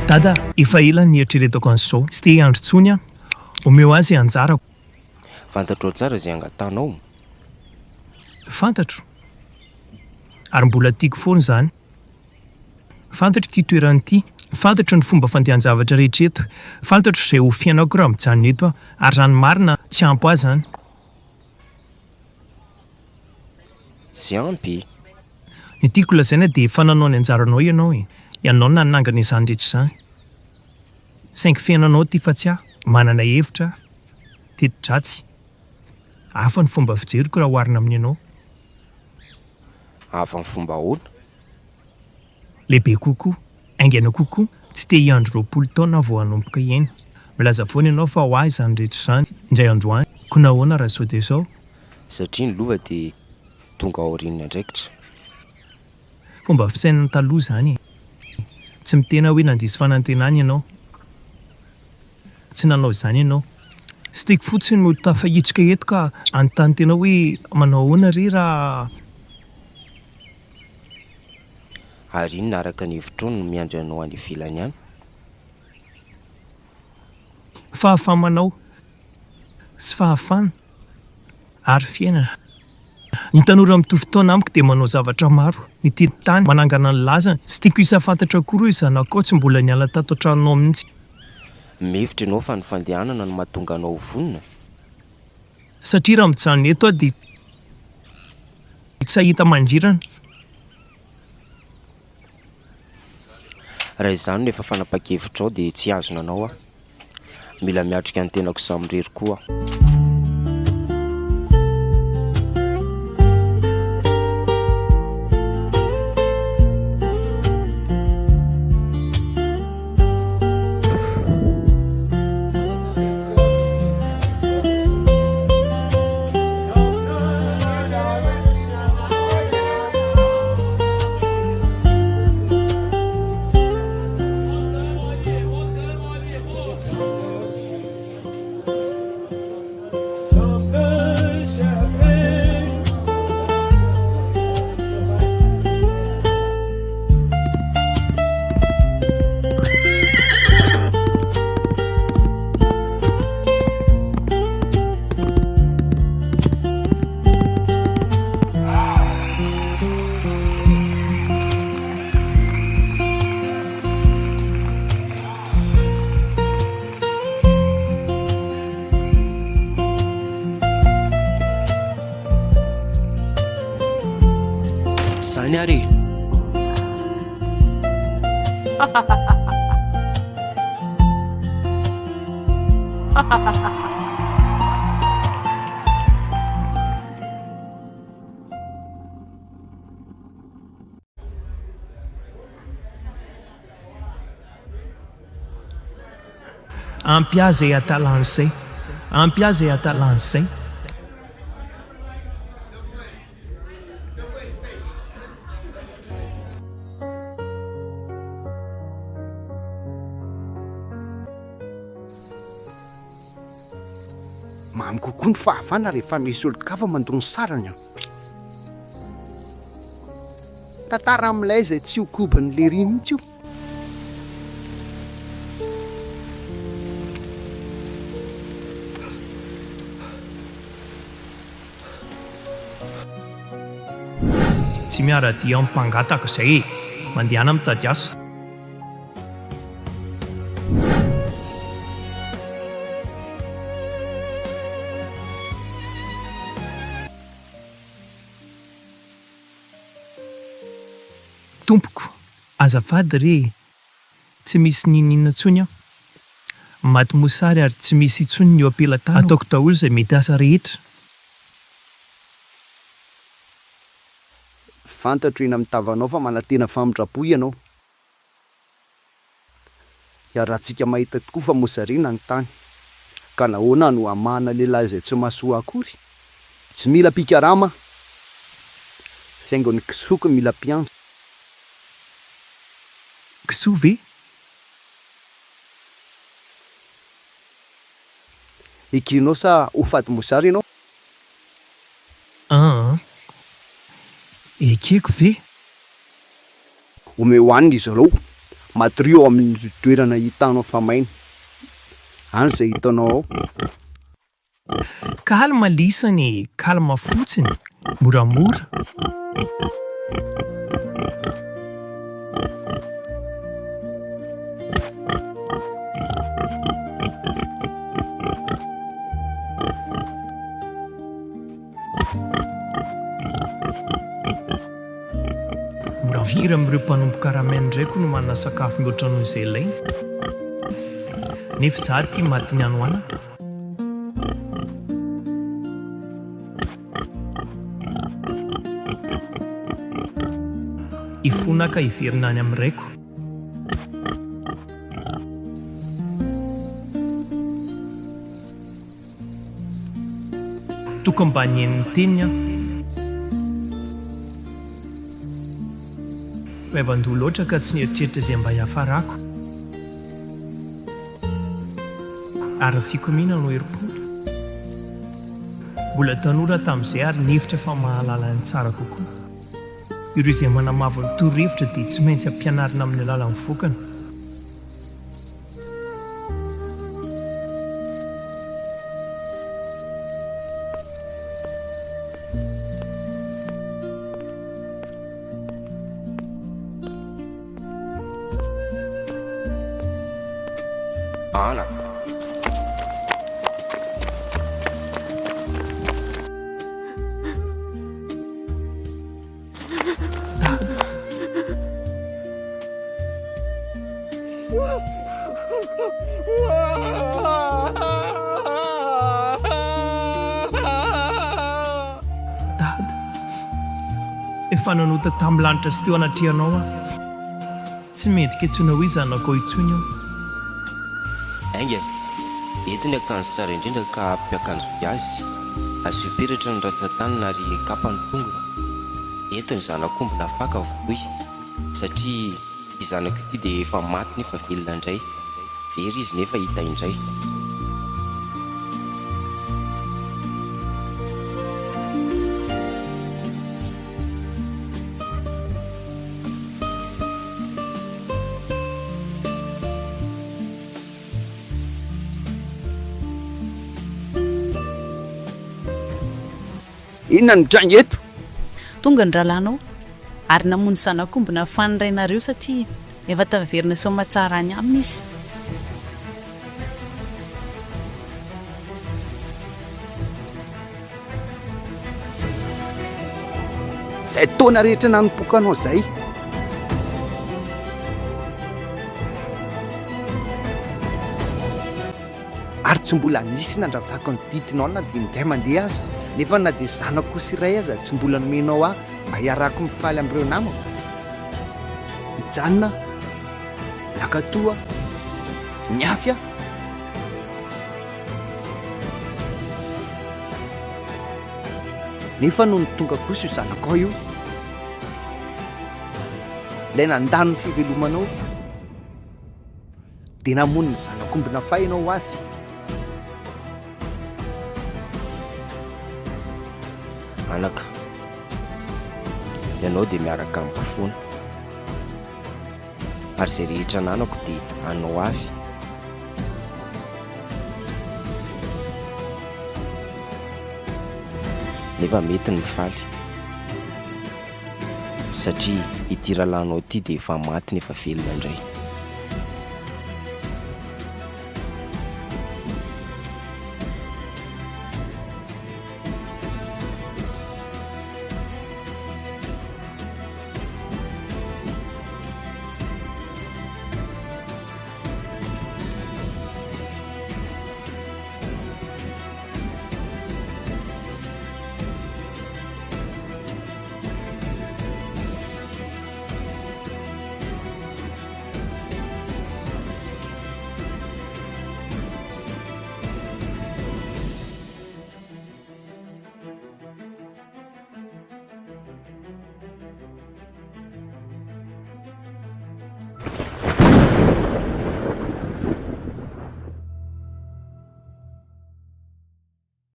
Dada, efa ela no nieritreretako an'izao. Tsy te hiandry intsony aho. Omeo ahy izay anjarako. Fantatrao tsara izay angatahanao? Fantatro. Ary mbola tiako foana izany. Fantatro ity toerana ity. Fantatro ny fomba fandehan-javatra rehetra eto. Fantatro izay ho fiainako raha mijanona eto aho. Ary raha ny marina, tsy ampy ahy izany. Tsy ampy? Ny tiako lazaina dia efa nanao ny anjaranao ianao e. Ianao no nanangana izany rehetra izany. Saingy fiainanao ity fa tsy ahy. Manana hevitra aho. Teti-dratsy. Hafa ny fomba fijeriko raha oharina amin'ny anao. Hafa amin'ny fomba ahoana? Lehibe kokoa, haingana kokoa, tsy te hiandry 20 taona aho vao hanomboka hiaina. Milaza foana ianao fa ho ahy izany rehetra izany, indray andro any. Koa nahoana raha izao dia izao? Satria ny lova dia tonga aorian'ny andraikitra. Fomba fisainana taloha izany e. Tsy miteny aho hoe nandiso fanantenana ianao. Tsy nanao izany ianao. Tsy tiako fotsiny ho tafahitsoka eto ka hanontany tena hoe manao ahoana re raha. Ary inona araka ny hevitrao no miandry anao any ivelany any? Fahafaha-manao sy fahafahana ary fiainana. Ny tanora mitovy taona amiko dia manao zavatra maro, mitety tany, manangana ny lazany. Tsy tiako hisy hahafantatra akory hoe zanakao tsy mbola niala tato an-tranonao mihitsy. Mihevitra ianao fa ny fandehanana no mahatonga anao ho vonona? Satria raha mijanona eto aho dia tsy hahita mandrirana. Raha izany no efa fanapahan-kevitrao dia tsy hihazona anao aho. Mila miatrika ny tenako samirery koa aho. Zany ary e! Ampy ahy izay hadalana izay. Ampy ahy izay hadalana izay. Mamy kokoa ny fahavana rehefa misy olon-kafa mandoa ny sarany an! Tantara amin'ilay izay tsy ho kobon'i Lery mihitsy io. Tsy miara-dia amin'ny mpangataka izay e! Mandehana mitady asa. Tompoko, azafady re e! Tsy misy n'inon'inona intsony aho. Maty mosary ary tsy misy intsony ny eo am-pelatanako. Ataoko daholo izay mety asa rehetra. Fantatro eny amin'ny tavanao fa manantena famindram-po ianao. Iarahantsika mahita tokoa fa mosarena ny tany. Ka nahoana no hamahana lehilahy izay tsy mahasoa akory? Tsy mila mpikarama aho, saingy ny kisoako mila mpiandry. Kisoa ve? Ekenao sa ho faty mosary ianao? Aa! Ekeko ve? Omeo hanina izy ireo. Matoria ao amin'ny toerana hitanao fa maina. Any izay hitanao ao. Calme lisany e, calme fotsiny, moramora. Mora firy amin'ireo mpanompo karamaina indray koa no manana sakafo mihoatra noho izay ilainy, nefa izaho aty matin'ny hanoanana. Hifona aho ka hiverina any amin'ny raiko. Tokony mba nihaino ny teniny aho. Maivan-doha loatra ka tsy nieritreritra izay mba hiafarako. Ary ny fikomiana no herim-po. Mbola tanora tamin'izay ary nihevitra fa mahalala ny tsara kokoa. Ireo izay manamavo ny torohevitra dia tsy maintsy ampianarina amin'ny alalan'ny vokany. Anaka. Dada. Dada. Efa nanota tamin'ny lanitra sy teo anatrehanao aho. Tsy mendrika antsoina hoe zanakao intsony aho. Haingana, ento ny akanjo tsara indrindra ka ampiakanjoy azy. Asio peratra ny rantsan-tanana ary kapa ny tongony. Ento ny zanak'omby nafaka voy, satria ity zanako ity dia efa maty nefa velona indray, very izy nefa hita indray. Inona no mitranga eto? Tonga ny rahalahinao ary namono zanak'omby nahafahan'ny rainareo satria efa tafaverina soamatsara any aminy izy. Izay taona rehetra nanompoako anao izay. Ary tsy mbola nisy nandravako ny didinao na dia indray mandeha aza, nefa na dia zanako osy iray aza tsy mbola nomenao ahy mba hiarahako mifaly amin'ireo namako. Nijanona aho, nankatò aho, niafy aho. Nefa nony tonga kosa io zanakao io, ilay nandany ny fivelomanao, dia namono ny zanak'omby nafahy ianao ho azy. Anaka, ianao dia miaraka amiko foana, ary izay rehetra ananako dia anao avy. Nefa mety ny mifaly. Satria ity rahalahinao ity dia efa maty nefa velona indray.